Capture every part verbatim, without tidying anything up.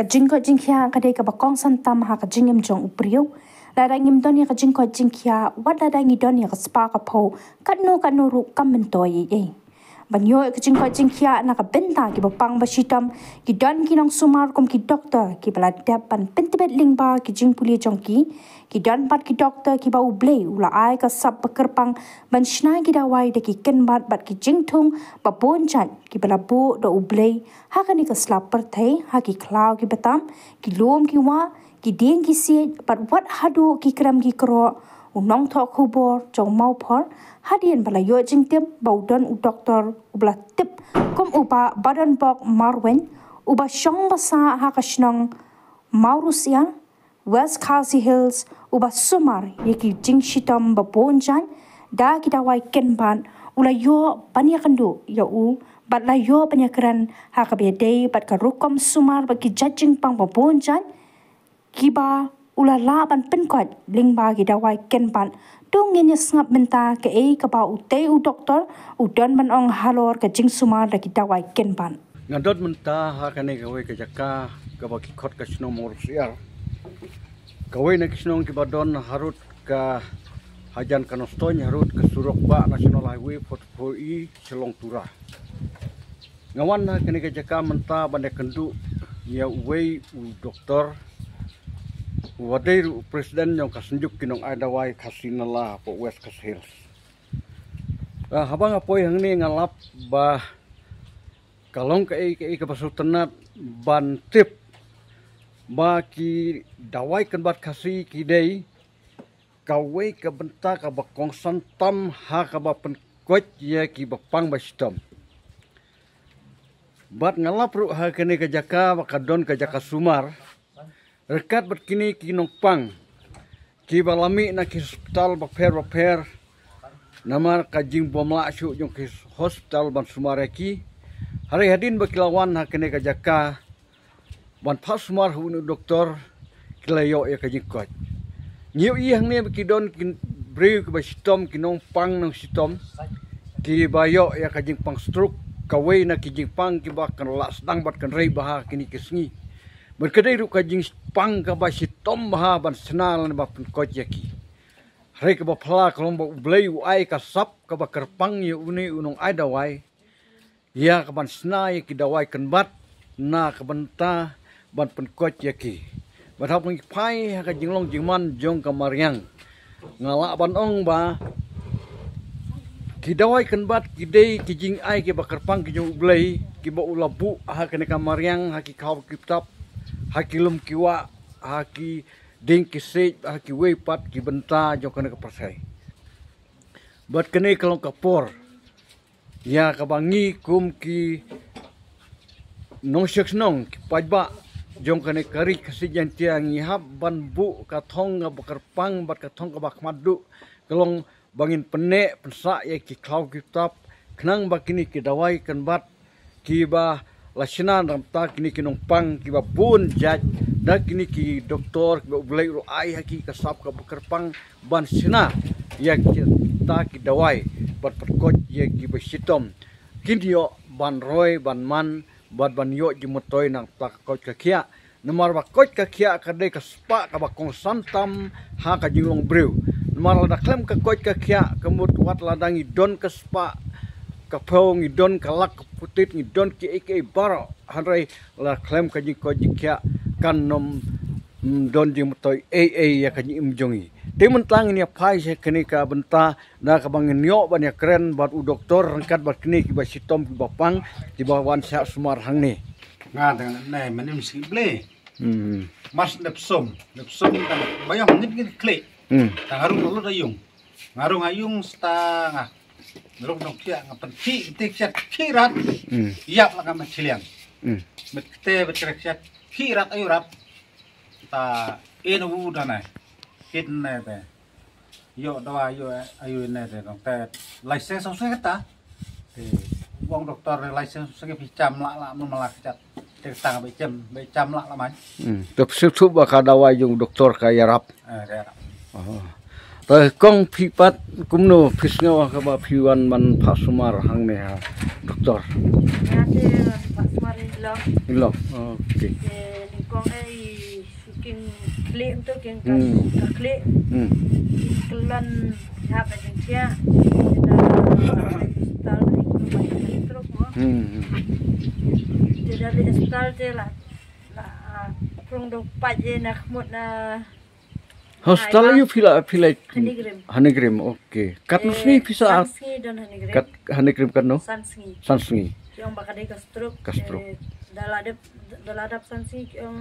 Jingkoit jingkhiah ka dei kaba kongsan tam ha ka jingim jong u briew. Lada ngim don ïa ka jingkoit jingkhiah, wat lada ngi don ïa ka spah ka phew, katno katno ruh kam myntoi ei ei. Ban ïoh ïa ka jingkoit jingkhiah na ka bynta kiba pang ba shitom, ki don ki nongsumar kum ki doktor kiba la dep ban pyntbit lyngba ki jingpule jong ki. Ki don pat ki doktor kiba U Blei u la ai ka sap ba kyrpang ban shna ki dawai da ki kynbat bad ki jingthung ba bun jait kiba la buh da U Blei ha kane ka sla pyrthei ha ki khlaw kiba tam, ki lum ki wah, ki dieng ki siej bad wat haduh ki krem ki krok. U nongthoh khubor jong Mawphor, hadien ba la ïoh jingtip ba u don u doktor uba la tip kum u Bah Badonbok Marwein, uba shong ba sah ha ka shnong Mawryngkneng, West Khasi Hills, uba sumar ïa ki jingshitom ba bun jait da ki dawai kynbat, u la ïoh ban ïakynduh ïa u bad la ïoh ban ïakren ha kaba ïadei bad ka rukom sumar bad ki jait jingpang ba bun jait kiba u la lah ban pynkoit lyngba ki dawai kynbat. To ngin ïa sngap mynta kaei kaba utei u doktor u don ban ong halor ka jingsumar da ki dawai kynbat. Nga don mynta ha kane kawei ka jaka kaba ki khot ka shnong Mawryngkneng. Kawei na ki shnong kiba don harud ka hajan ka Nongstoiñ, harud ka surok bah National Highway forty-four E, Shillong Tura. Nga wan ha kane ka jaka mynta ban ïakynduh ïa uwei u doktor uba dei ruh u president jong ka Synjuk ki Nongai Dawai Khasi Nala hapoh West Khasi Hills. Ah, haba nga poi hangne nga lap ba ka long kaei kaei kaba sngewtynnat ban tip ba ki dawai kynbat Khasi ki dei kawei ka bynta kaba kongsan tam ha kaba pynkoit ïa kiba pang ba shitom. Bad nga lap ruh ha kane ka jaka ba ka don ka jaka sumar ryngkat bad kine ki nongpang kiba la mih na ki hospital bapher bapher namar ka jingbym lah shuh jong ki hospital ban sumar ïa ki. Hynrei hadien ba ki la wan ha kane ka jaka ban phah sumar ha une u doktor, ki la ïoh ïa ka jingkoit. Ngi ïohi hangne ba ki don ki briew kiba shitom, ki nongpang nongshitom kiba ïoh ïa ka jingpang stroke, kawei na ki jingpang kiba kan lah sdang bad kan rei bha ha kine ki sngi. Bad ka dei ruh ka jingpang kaba shitom bha ban shna lane ban pynkoit ïa ki. Hynrei kaba phylla ka long ba U Blei u ai ka sap kaba kyrpang ïa une u nongai dawai ïa ka ban shna ïa ki dawai kynbat na ka bynta ban pynkoit ïa ki. Bad haba ngi phai ha ka jinglong jingman jong ka mariang, nga lah ban ong ba ki dawai kynbat ki dei ki jingai kiba kyrpang ki jong U Blei kiba u la buh ha kane ka mariang, ha ki khlaw ki btap, ha ki lum ki wah, ha ki dieng ki siej, ha kiwei pat ki bynta jong kane ka pyrthei. Bad kane ka long ka por ïa kaba ngi kum ki nongshong shnong, ki paidbah jong kane ka ri Khasi Jaiñtia, ngi hap ban buh ka thong kaba kyrpang bad ka thong kaba khmat duh, ka long ba ngin pynneh pynsah ïa ki khlaw ki btap khnang ba kine ki dawai kynbat kiba la shna na ka bynta kine ki nongpang kiba bun jait da kine ki doktor kiba U Blei u la ai ha ki ka sap kaba kyrpang ban shna ïa kita ki dawai ban pynkoit ïa kiba shitom, kin ïoh ban roi ban man bad ban ïoh jingmyntoi na ka bynta ka koit ka khiah. Namar ba koit ka khiah ka dei ka spah kaba kongsan tam ha ka jinglong briew. Namar lada khlem ka koit ka khiah, ka mut wat lada ngi don ka spah ka phew, ngi don ka lak ka putit, ngi don kiei kiei baroh, hynrei lada khlem ka jingkoit jingkhiah kan nym, mm, don jingmyntoi ei ei ïa ka jingim jong ngi. Te mynta ngin ïa phai sha kane ka bynta da kaba ngin ïoh ban ïakren bad u doktor ryngkat bad kine kiba shitom kiba pang kiba wan shah sumar hangne. Nga dang ne manim si ble. Hmm. Mas dep som, dep som tang bayong ngit ngit klik. Hmm. Tang harum lo da yung. Ngarung ayung sta nga. Ngarung nong kia nga pen ki te kia ki rat. Hmm. Yap la nga ma chiliang. Hmm. Met te bet kre kia ki rat ayu rat. Ta eno u da nai. Kit nai te. Yo dawa yo ayu ne te nong te license song se ta. Te wong doktor license song se phi cham la la mun malak chat. Te tang be chem be cham la la man. Hmm. Te phi suk ba ka dawa yung doktor ka yarap. Eh, ka yarap. Oh. Te kong phi pat kumno phi sngew ka ba phi wan man pha sumar hang ne ha doktor. Ya te pha sumar ni lo. Ni lo. Okay. Te ni Kong ai suking klik tu king ka Hmm. ka klik. Hmm. Kelan hap na jingtia. Tal ni kumai teruk mo. Hmm. Hmm. Jadi stal je lah. Lah, ah, prung do pat je nak mut na Hostel Ai, yu phi la phi la Honeycomb. Honeycomb, okay. Katno Eh, sngi phi sa San sngi don Honeycomb. Kat Honeycomb katno? San sngi. San sngi. Ki ong ba ka dei ka stroke. Ka stroke. Eh, da la dep da la dep san sngi ki ong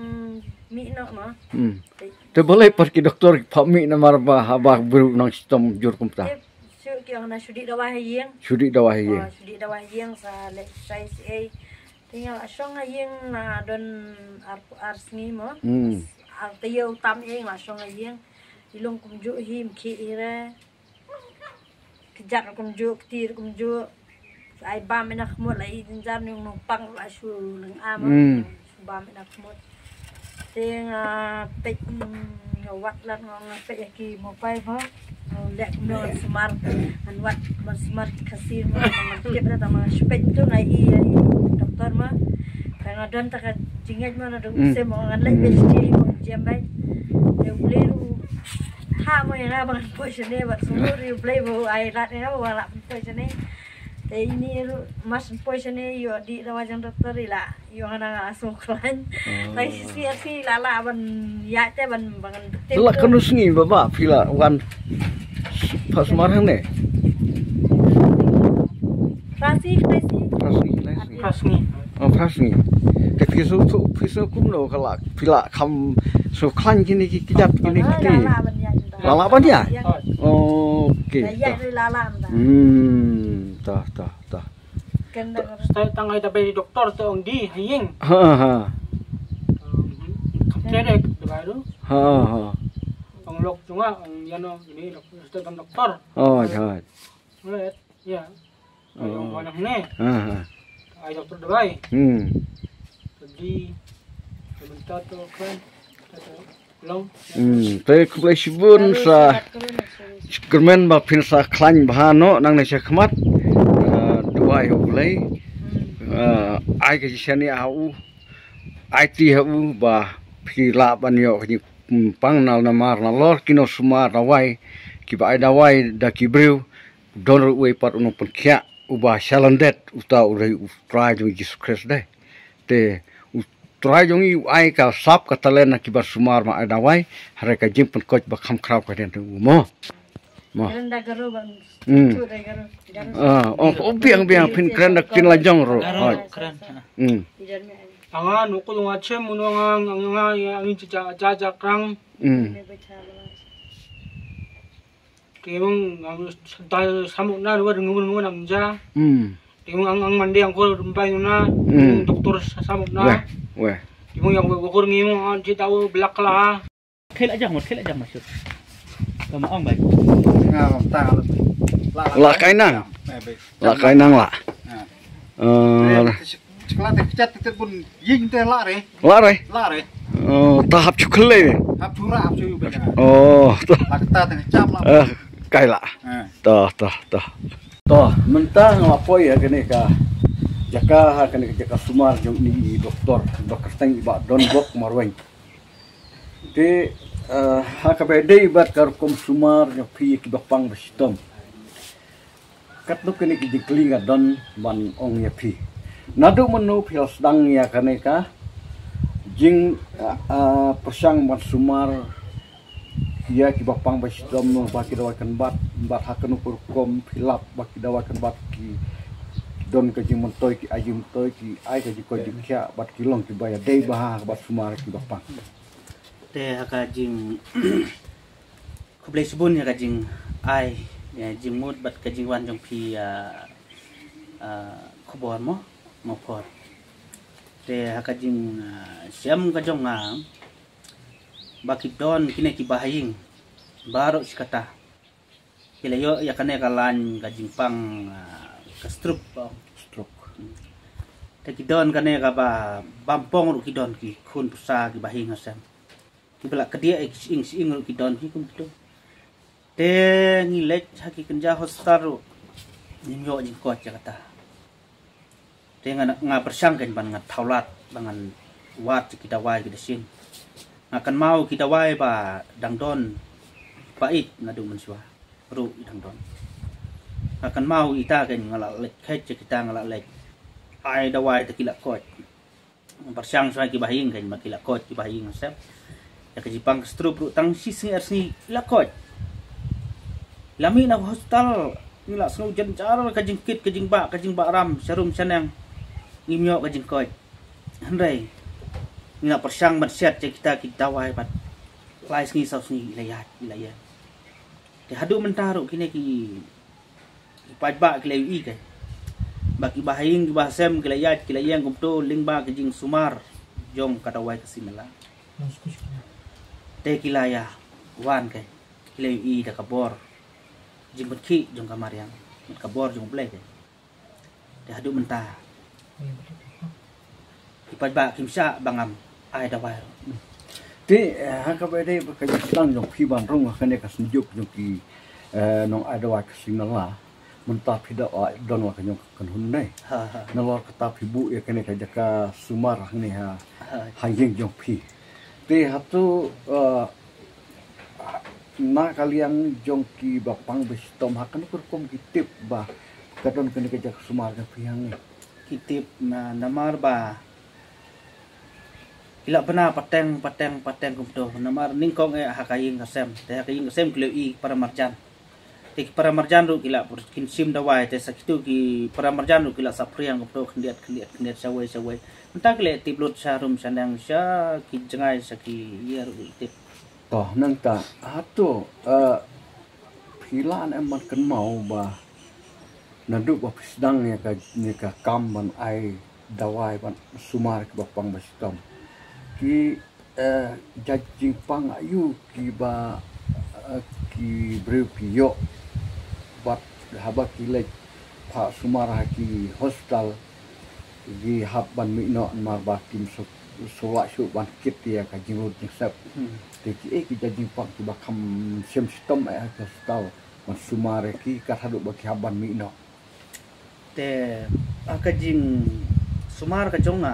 mih noh ma. Hmm. Te balei pat ki doktor pha mih namar ba haba briew nang shitom jur kumta. Te shu ki ong na shu dih dawai ha ïing. Shu dih dawai ha ïing. Oh, shu dih dawai ha ïing sa leh exercise eh. Te nga la shong ha ïing na don ar ar sngi mo. Hmm. Ar taïew tam ïing la shong ha ïing. I long kumjuh hi mkhih hi re. Kjat kumjuh, kti kumjuh. Ai bam ina khmut la i jinjar ni nong pang la shu leng am. Hmm. Shu bam ina khmut. Te nga peit, mm, nga wat lat nga nga peit ïa ki mobile pha. Nga leh kumno ngan sumar. Ngan wat ban sumar ki Khasi mo ngan tip na tang ma nga shu peit tu nga i ïa i doktor ma. Ka nga don ta ka jingngeit ma na dong Hmm. se mo ngan leh Hmm. PhD mo jem bai. Te u Blei ruh tha mo ïa nga ba ngan poi shane bad sumur ïa u Blei ba u ai lad ïa nga ba ngan lah poi shane. Te ini ruh mas poi shane ïoh dih dawai jong doktor i la ïoh nga nga sngewkhlaiñ. Oh. Te shisngi shisngi la la ban ïaid te ban ban ngan betin. La tu. Katno sngi ba ba phi la wan pha sumar hangne? Phra sngi, khlai sngi. Phra sngi, khlai sngi. Phra sngi. Oh, phra sngi. Te phi sngew, phi sngew kumno ka la, phi la kham sngewkhlaiñ kine ki kjat kine ki kti? La la ban ïaid. La la ban ïaid? Ïaid. Okay. La ïaid la la ban. Hmm, ta, ta, ta. Kan da. Stai tang ai da bai doktor te ong dih ha ïing. Ha, ha. Kam te de da bai ruh. Ha, ha. Ong lok jong nga, ong ïano ini doktor, stai tang doktor. Oh, jhat. Right. Ïa. Oh. Ong wan hangne. Ha, ha. Ai doktor dawai. Hmm. Jadi, sebentar tu kan. Kata, long. Hmm. Te khublei shibun sa kyrmen ba phin sa khlaiñ bha noh nangne sha khmat. Ah, duwai ha U Blei. Ah, ai ka jingshaniah ha u. Aiti ha u ba phi lah ban ïoh ka jingpang na namar nalor ki nongsumar dawai kiba ai dawai da ki briew. Don ruh uwei pat u nongpynkhiah uba sha lyndet, uta u dei U Trai jong ngi Jisu Khrist de. Te U Trai jong ngi u ai ka sap ka talent na kiba sumar ba ai dawai, hynrei ka jingpynkoit ba kham khraw ka dei na u mo. Mo. Kren da Garo bang. Hmm. Tu da Garo. Garo. Ah, oh, oh, biang, biang, phin kren da kin la jong ruh. Garo, ah, kren. Hmm. Anga nuku jong achem uno nga, nga, nga, nga, nga, ja, ja, ja, krang. Hmm. Kemung ang da samuk na ruwa ngun ngun am ja. Hmm. Kemung ang ang mandi ang ko rumbai na. Hmm. Doktor samuk na. Weh, weh. Kemung yang ko ngimung ang ji tau belak la. Khel aja ngot, khel aja masuk. Kama ang bai. Nga ram ta la. La, la. La kai nang. Eh, bai. La kai nang la. Ha. Eh, Chikla te kchat te bun ying te la re. La re. La re. Oh, ta hap chukhle. Hap chura hap chu be. Oh, ta. La kata te chap la. Eh, kai la. Eh. Ta, ta, ta. Ta, mynta nga la poi ha kane ka jaka, ha kane ka jaka sumar jong ini i doktor, doktor tang i Bah Donbok Marwein. Te, eh, ha kaba dei bad ka rukom sumar jong phi kiba pang ba shitom. Katno kine ki jingkylli nga don ban ong ïa phi. Naduh mynno phi la sdang ïa kane ka jing, ah, ah, pyrshang ban sumar ïa kiba pang ba shitom, ba ki dawai kynbat, bad ha kano ka rukom phi lap ba ki dawai kynbat ki don ka jingmyntoi, ki ai jingmyntoi, ki ai ka jingkoit jingkhiah bad ki long kiba ïadei bha ha kaba sumar kiba pang. Te ha ka jing Khublei shibun ïa ka jingai, ïa jingmut bad ka jingwan jong phi, ah, ah, khubor mo, mo por. Te ha ka jing, ah, shem ka jong nga, ba ki don kine kiba ha ïing baroh shi katta ki la ïoh ïa kane ka lain ka jingpang, ah, ka stroke ba. Stroke. Te ki don kane kaba bam pong ruh ki don ki khun pyrsa kiba ha ïing ha sem. Kiba la kdiah ïa ki shyieng shyieng ruh ki don hi kumtu. Te ngi leit ha ki kynja hospital ruh ngim ïoh jingkoit ïa kata. Te nga, nga pyrshang kein ban nga thaw lad ba ngan wad ki dawai ki da shim. Nga kynmaw ki dawai ba dang don ba ïeit naduh mynshuwa ruh i dang don. Nga kynmaw ita kan nga la leit khet kita nga la leit ai dawai ta ki la koit. Pyrshang shuwa ki ba ha ïing kan ma ki la koit ki ba ha ïing sep. Ïa ka jingpang ka stroke ruh tang shi sngi ar sngi la koit. La mih na hospital ngi la sngew jynjar ka jingkit ka jingbah ka jingbah ram sharum shaneng. Ngim ïoh ka jingkoit. Hynrei ngi la pyrshang ban shet ïa kita ki dawai bad lai sngi saw sngi i la ïaid i la ïaid. Te haduh mynta ruh kine ki ki paidbah ki la ïohi kai. Ba ki ba ha ïing ki ba ha sem ki la ïaid ki la ïeng kumto lyngba ki jingsumar jong ka dawai ka Sinala. Te ki la ïa wan kai ki la ïohi da ka bor jingpynkhih jong ka mariang, ka bor jong U Blei kai. Te haduh mynta ki paidbah kim shah ba ngam ai dawai. Te ha kaba dei ba ka jingsdang jong phi ban rung ha kane ka synjuk jong ki nong ai dawai ka Sinala. Mynta phi da ai don la ka jong ka kynhun nei. Nalor kata phi buh ïa kane ka jaka sumar hangne ha ha ïing jong phi. Te hato na ka liang jong ki ba pang ba shitom ha kano ka rukom ki tip ba ka don kane ka jaka sumar ka phi hangne. Ki tip na namar ba ki la bna pateng pateng pateng kumto namar nyngkong eh ha ka ïing ka sem te ha ka ïing ka sem ki la ïohi para marjan. Te ki para marjan ruh ki la pur kin shim dawai te sa kitu ki para marjan ruh ki la saphriang kumto khyndiat khyndiat khyndiat shawei shawei. Mynta ki la tip lut sharum shaneng sha ki jngai sha ki ïa ruh ki tip. To nangta hato phi lah ne em ban kynmaw ba naduh ba phi sdang ïa ka ïa ka kam ban ai dawai ban sumar ki ba pang ba shitom ki jait jingpang aïu ki ba ki briew phi ïoh bad haba ki leit phah sumar ha ki hospital ki hap ban mih noh namar ba kim suk suk lah shuh ban kit ïa ka jinglut jingsep. Te ki eh ki jait jingpang ki ba kham shem shitom eh ha ki hospital ban sumar ïa ki kat haduh ba ki hap ban mih noh. Te ha ka jingsumar ka jong nga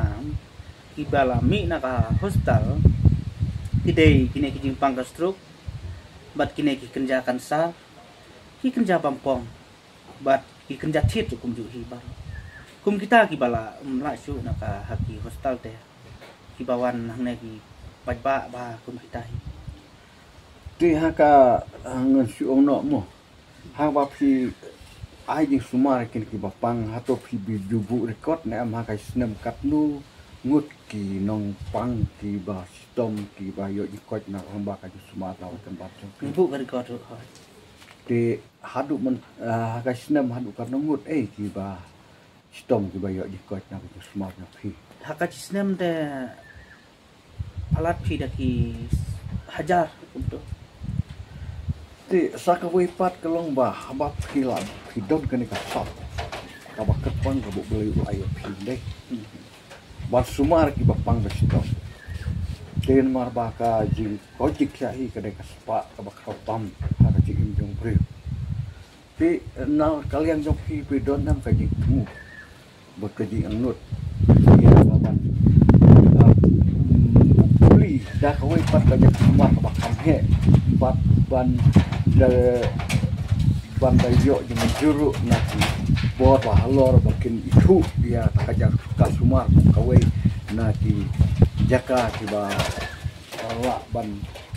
ki ba la mih na ka hospital ki dei kine ki jingpang ka stroke bad kine ki kynja kansar ki kynja bampong bad ki kynja thied ruh kumjuh hi baroh. Kum kita ki ba la ym lah shuh na ka ha ki hospital te ki ba wan hangne ki paidbah ba kum kita hi. Te ha ka ngan shu ong noh mo. Haba phi ai jingsumar kin ki ba pang hato phi bi ju buh record ne em ha ka snem katno ngut ki nongpang ki ba shitom ki ba ïoh jingkoit na ka hamba ka jingsumar na watan bar jong phi. Ngi buh ka record ruh hoi. Te haduh man ha ka snem haduh katno ngut eh ki ba shitom ki ba ïoh jingkoit na ka jingsumar na phi. Ha ka snem te palat phi da ki hajar kumto. Te sa kawei pat ka long ba haba phi la phi don kane ka sap kaba kyrpang kaba U Blei u ai ïa phi dei ban sumar ki ba pang ba shitom. Te namar ba ka jingkoit jingkhiah hi ka dei ka spah kaba khraw tam ha ka jingim jong u briew. Phi na ka liang jong phi phi don nam ka jingthmu bad ka jingangnud ïa ka ban puli da kawei pat ka jingthmu kaba kham heh bad ban da ban da ïoh jingmynjur ruh na ki bor ba halor ba kin ithuh ïa ka jaka sumar kawei na ki jaka kiba lah ban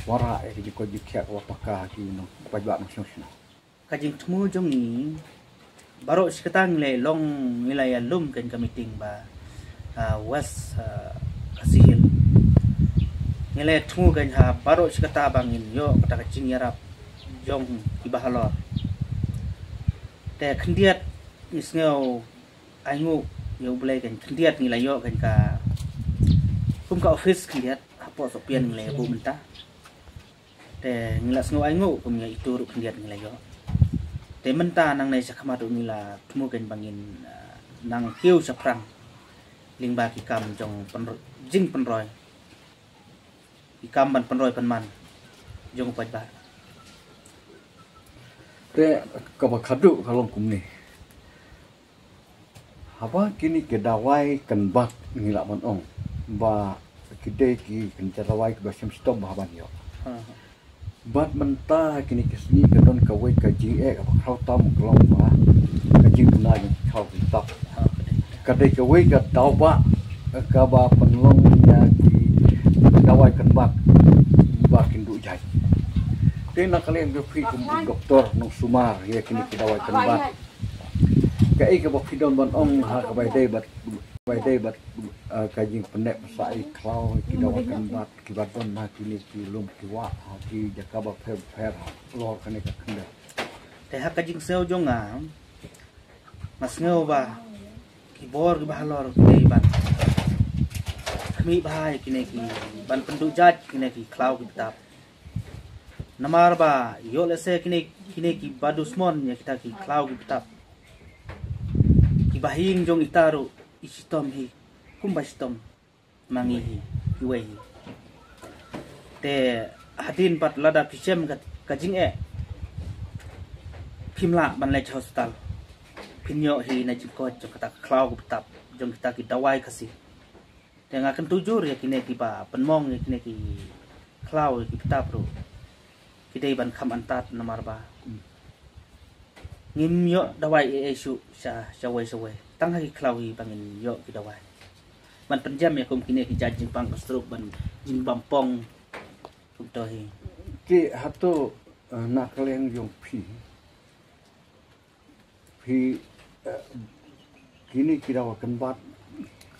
wanrah ïa ka jingkoit jingkhiah kaba paka ha ki nongpaidbah nongshong shnong. Ka jingthmu jong ngi baroh shi katta ngi la long ngi la ïalum kane ka meeting ba West Khasi Hills. Ngi la thmu kane ha baroh shi katta ba ngin ïoh kata ka jingïarap jong ki ba halor. Te khyndiat ngi sngew ai nguh ïa U Blei kane khyndiat ngi la ïoh kane ka kum ka office khyndiat hapoh Sohpian ngi la ïa buh mynta. Te ngi la sngew ai nguh kum ïa itu ruh khyndiat ngi la ïoh. Te mynta nangne sha khmat ruh ngi la thmu kane ba ngin nang kiew shaphrang lyngba ki kam jong jingpynroi ki kam ban pynroi pynman jong u paidbah. Te kaba khadduh ka long kumne. Haba kine ki dawai kan bat ngi lah ban ong ba Ki dei ki kynja dawai kiba shem stom ba ban ïoh. Bad mynta kine ki sngi ka don kawei ka jingeh kaba khraw tam ka long ba ka jingduna jong ki khlaw ki btap. Ka dei kawei ka daw ba kaba pynlong ïa ki dawai kynbat ba kin duh jait. Te na ka liang jong phi kum u doktor nongsumar ïa kine ki dawai kynbat, kaei kaba phi don ban ong ha kaba ïadei bad, kaba ïadei bad, ah, ka jingpynneh pynsah ïa ki khlaw ki dawai kynbat kiba don ha kine ki lum ki wah ha ki jaka bapher bapher halor kane ka khyndew? Te ha ka jingsngew jong nga, nga sngew ba ki bor kiba halor ki dei ban khmih bha ïa kine ki, ban pynduh jait kine ki khlaw ki btap. Namar ba ïoh lehse kine, kine kiba dusmon ïa kita ki khlaw ki btap, kiba ha ïing jong ita ruh i shitom hi kumba shitom ma ngi hi, iwei hi. Te hadien pat lada phi shem ka, ka jingeh, phim lah ban leit hospital, phin ïoh hi na jingkoit jong kata ka khlaw ka btap, jong kita ki dawai Khasi. Te nga kyntu jur ïa kine kiba pynmong ïa kine ki khlaw ïa ki btap ruh, ki dei ban kham antad namar ba ngim ïoh dawai ei ei shuh sha, shawei shawei. Tang ha ki khlaw hi ba ngin ïoh ki dawai ban pynjem ïa kum kine ki jait jingpang ka stroke, ban jingbam pong kumto hi. Te hato, eh, na ka liang jong phi, phi, eh, kine ki dawai kynbat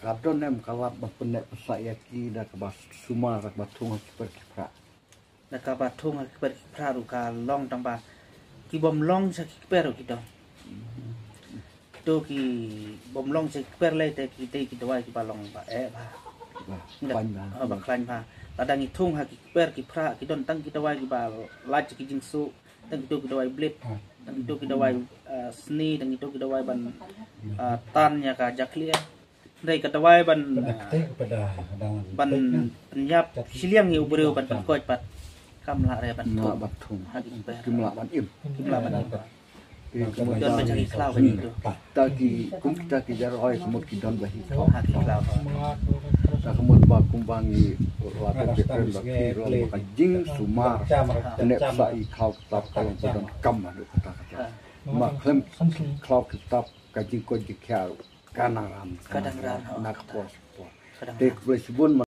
ka don em ka lad ban pynneh pynsah ïa ki da kaba sumar, da kaba thung ha ki kper ki phrah? Da kaba thung ha ki kper ki phrah ruh ka long tang ba ki bym long sha ki kper ruh ki don. Kito ki bym long sha ki kper lei te ki dei ki dawai kiba long ba eh bha. Ba khlaiñ bha. Ah, ba khlaiñ bha. Lada ngi thung ha ki kper ki phrah ki don tang ki dawai kiba lait sha ki jingsuh, tang kito ki dawai blip, tang kito ki dawai, ah, sni, tang kito ki dawai ban, ah, tan ïa ka jakhlia. Hynrei ka dawai ban, ah, ban pynïap shiliang ïa u briew ban pynkoit pat kam lah re ban thung. Lah ban thung. Ha ki kper. Kim lah ban im. Kim lah ban im. Te kumta ki, kum kita ki jaroi ka mut ki don ba hi khlaw. Ha ki khlaw. Te ka mut ba kumba ngi la pynbeit ba ki long ba ka jingsumar. Nep sa i khlaw ki btap ka long ba donkam haduh katta katta. Ma khlem khlaw ki btap ka jingkoit jingkhiah ka nang ran. Ka nang ran, ha. Na ka por sha ka por. Te khublei shibun.